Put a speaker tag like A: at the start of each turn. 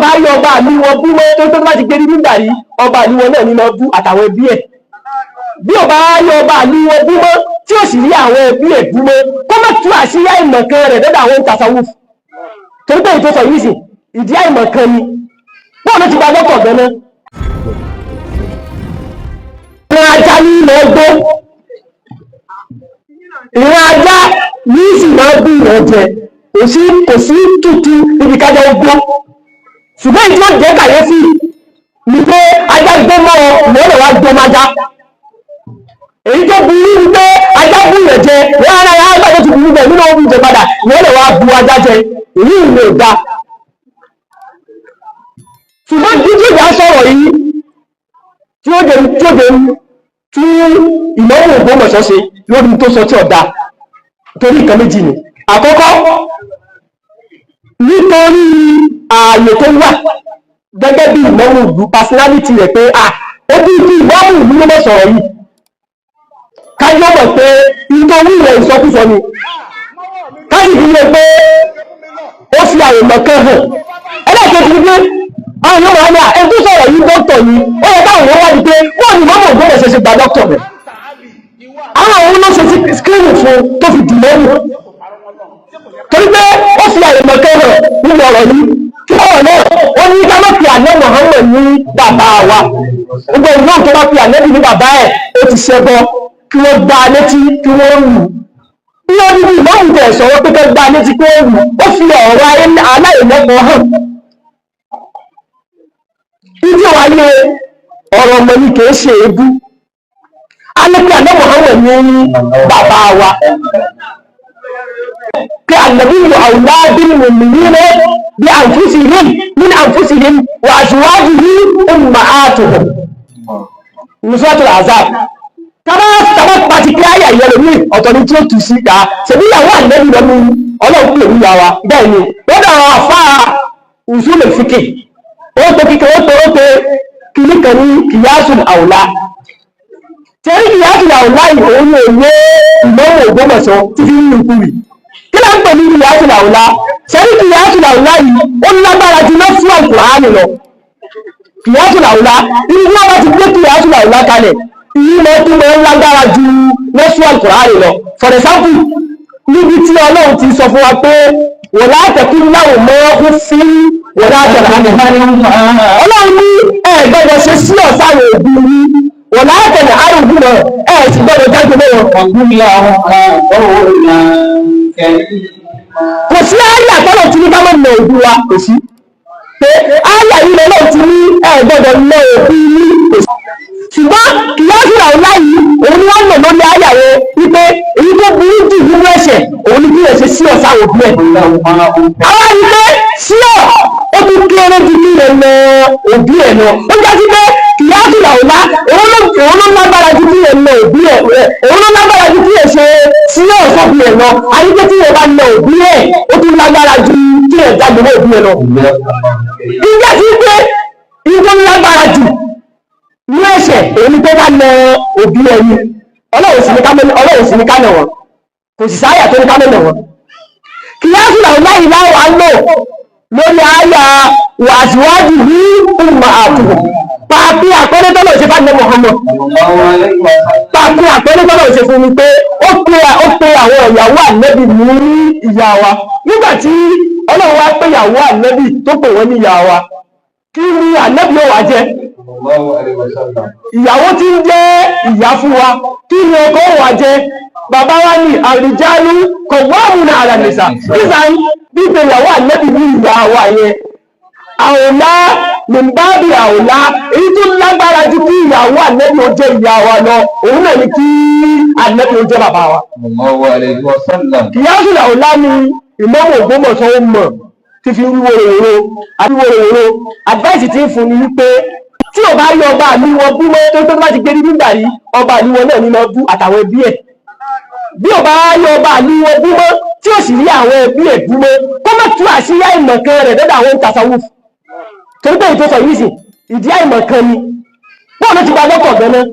A: bá rí ọba àlú wọn bú mọ́, tó tó bá ti gbé ní nígbà rí, ọba àlú wọn náà ní lọ bú àtàwọn ẹbí ẹ̀. Bí ò bá rí ọba àlú wọn bú mọ́, tí ò sì rí àwọn ẹbí ẹ̀ bú mọ́, kó má tú àṣírí àìmọ̀kan rẹ̀ lọ́dọ̀ àwọn tasawuf, torí pé ètò sọ yìí sì ìdí àìmọ̀kan ni. Bọ́ọ̀ ló ti gba dọ́kọ̀ gan-an? Ìran ajá ní ilẹ̀ gbó, ìran ajá ní sì máa bí ìran jẹ. Kò sí tútù níbi kájá ó gbó, ṣùgbọ́n ìdí ó jẹ́ kàyéfì ni pé ajá gbó mọ́ ọ, ìwọ́n lè wá gbó májá. Èyí tó burú ni pé ajá bú ìyẹn jẹ, wọ́n ara yà á gbàgbé ti burú bẹ̀ nínú oúnjẹ padà, ìwọ́n lè wá bu ajá jẹ. Èyí ìlú ò da. Ṣùgbọ́n dídí ìyá sọ̀rọ̀ yìí tí ó jẹ tí ìnáwó Ògbómọ̀ṣọ́ ṣe lórí tó sọ tí ọ̀dà, torí nǹkan méjì ni. Àkọ́kọ́, nítorí ààyè tó wà gẹ́gẹ́ bí ìnáwó ìlú, personality rẹ̀, pé à ó bí bí ìnáwó ìlú ló mọ̀ sọ̀rọ̀ yìí, káyọ̀ mọ̀ pé nítorí rẹ̀ ìsọkúsọ ni, káyì fi lè pé ó fi àyèmọ̀ kan hàn. Ẹlẹ́ẹ̀kejì ni pé àwọn yóò wá ní à ẹni tó sọ̀rọ̀ yìí, dókítà yìí, ó yẹ káwọn yóò wá di pé wọ́n ní mọ́mọ́ Ògbómọ̀ṣọ́ ṣe gba dókítà rẹ̀, àwọn òun ló ṣe screen fún tó fi dì lẹ́nu, torí pé ó fi àyèmọ̀ kan hàn nínú ọ̀rọ̀ yìí. Kí ọ̀rọ̀ náà? Ó ní ká má fi àná Muhammad ní bàbá wa. Gbogbo ìlú tó bá fi ànábì ní bàbá ẹ̀, ó ti ṣẹbọ, kí wọ́n gbá a létí, kí wọ́n lù ú. Bí ó ní bí ìmọ̀mù tẹ̀ sọ̀rọ̀ pé kẹ́ gbá a létí, kí wọ́n lù ú, ó fi ọ̀rọ̀ aláìlẹ́kọ̀ọ́ hàn. Ìdí wáyé ọ̀rọ̀ ọmọ ní kìí ṣe èébú. Alẹ́pẹ́ àná Muhammad ní bàbá wa, pé ànàbí أولى بالمؤمنين بأنفسهم من أنفسهم وأزواجه أمهاتهم، Suratul Ahzab. Tàbá tàbá pàtí pé àyà ìyẹn ní ọ̀tọ̀ ní tí ó tù sí ká ṣèbí ìyàwó ànẹ́bí lọ́nu Ọlọ́run pè ní ìyá wa. Bẹ́ẹ̀ ni lọ́dọ̀ àwọn àfáà usul fiqh, ó tó kíkẹ́, ó tó kìíní kan ní قياس الأولى. Tẹ̀rí قياس الأولى yìí, òun ní òye ìnáwó Ògbómọ̀ṣọ́ tí fi ń rìn kúrì. Kí ló ń pè ní قياس الأولى? Tẹ̀rí قياس الأولى yìí, ó lágbára ju lọ́sùn Al-Qur'ani lọ. قياس الأولى, ibi tí wọ́n bá ti gbé قياس الأولى kalẹ̀, ìyí mọ́ tún mọ́ lágbára ju lọ́sùn Al-Qur'ani lọ. For example, níbi tí Ọlọ́run ti sọ fún wa pé ولا تقل لهما أف ولا تنهرهما, Ọlọ́run ní ẹ gbọ́dọ̀ ṣe sí ọ̀sáwọ̀ òbí yín, ولا تنهرهما, ẹ sì gbọ́dọ̀ jáde mọ́ wọn.
B: وقل لهما قولا كريما.
A: Kò sí àyà tọ́lọ̀ tí ní ká mọ̀ nà òbí wa. Kò sí pé àyà yìí lọ́lọ́ ti ní ẹ gbọ́dọ̀ nà òbí yín, kò sí. Ṣùgbọ́n قياس الأولى yìí, òun ni wọ́n lò lórí àyà yẹn wípé èyí tó burú jù nínú ẹ̀ṣẹ̀, òun ni kí ẹ ṣe sí ọ̀sáwọ̀ òbí ẹ̀.
B: قل لهما أف.
A: Àwọn yìí pé sí ọ̀, ó tún kéré ju kí ẹ lọ òbí ẹ̀ lọ. Ó já sí pé قياس الأولى, òun ló lágbára ju kí ẹ lọ òbí ẹ̀, òun ló lágbára ju kí ẹ ṣe sí ọ̀ sọ́bí ẹ̀ lọ. Àyíké tí ẹ bá lọ òbí ẹ̀, ó tún lágbára ju kí ẹ jáde mọ́ òbí ẹ̀ lọ. Ìjà sí pé ìjọ lágbára jù ní ẹ̀ṣẹ̀, èyí tó bá lọ òbí ẹni, Ọlọ́run sì ní ká nà wọ́n. Kò sì sáyà tó ní ká nà wọ́n. قياس الأولى yìí láwọn á lò lórí àyà وأزواجه أمهاتهم. Pàápín àpẹẹrẹ tọ́lọ̀ ṣe fún Muhammad,
B: صلى الله عليه وسلم.
A: Pàápín àpẹẹrẹ tọ́lọ̀ ṣe fún mi pé ó pe àwọn ìyàwó ànẹ́bì ní ìyá wa. Nígbà tí Ọlọ́run wá pé ìyàwó ànẹ́bì, tó pè wọ́n ní ìyá wa, kí ni ànẹ́bì ó wá jẹ́?
B: صلى الله عليه وسلم.
A: Ìyàwó tí ń jẹ́ ìyá fún wa, kí ni ọkọ wà jẹ́? Bàbá wa ní الرجال قوامون على النساء. Nígbà gbígbé ìyàwó ànẹ́bì ní ìyá wa yẹn, أولى من باب أولى, èyí tó lágbára ju kí ìyàwó ànẹ́bì ó jẹ́ ìyá wa lọ, òun náà ni kí ànẹ́bì ó jẹ́ bàbá wa.
B: صلى الله عليه وسلم.
A: قياس الأولى ni ìmọ̀mọ̀ Ògbómọ̀ṣọ́ ó mọ̀ tí fi ń wúwo àbí wòròwòro. Advice tí ń fún ni wípé tí ò bá rí ọba àlú wọn bú mọ́, tó tó bá ti gbé ní nígbà rí, ọba àlú wọn náà ní lọ bú àtàwọn ẹbí ẹ̀. Bí ò bá rí ọba àlú wọn bú mọ́, tí ò sì rí àwọn ẹbí ẹ̀ bú mọ́, kó má tú àṣírí àìmọ̀kan rẹ̀ lọ́dọ̀ àwọn tasawuf, torí pé ètò sọ yìí sì ìdí àìmọ̀kan ni. Bọ́ọ̀ ló ti gba dọ́kọ̀ gan-an?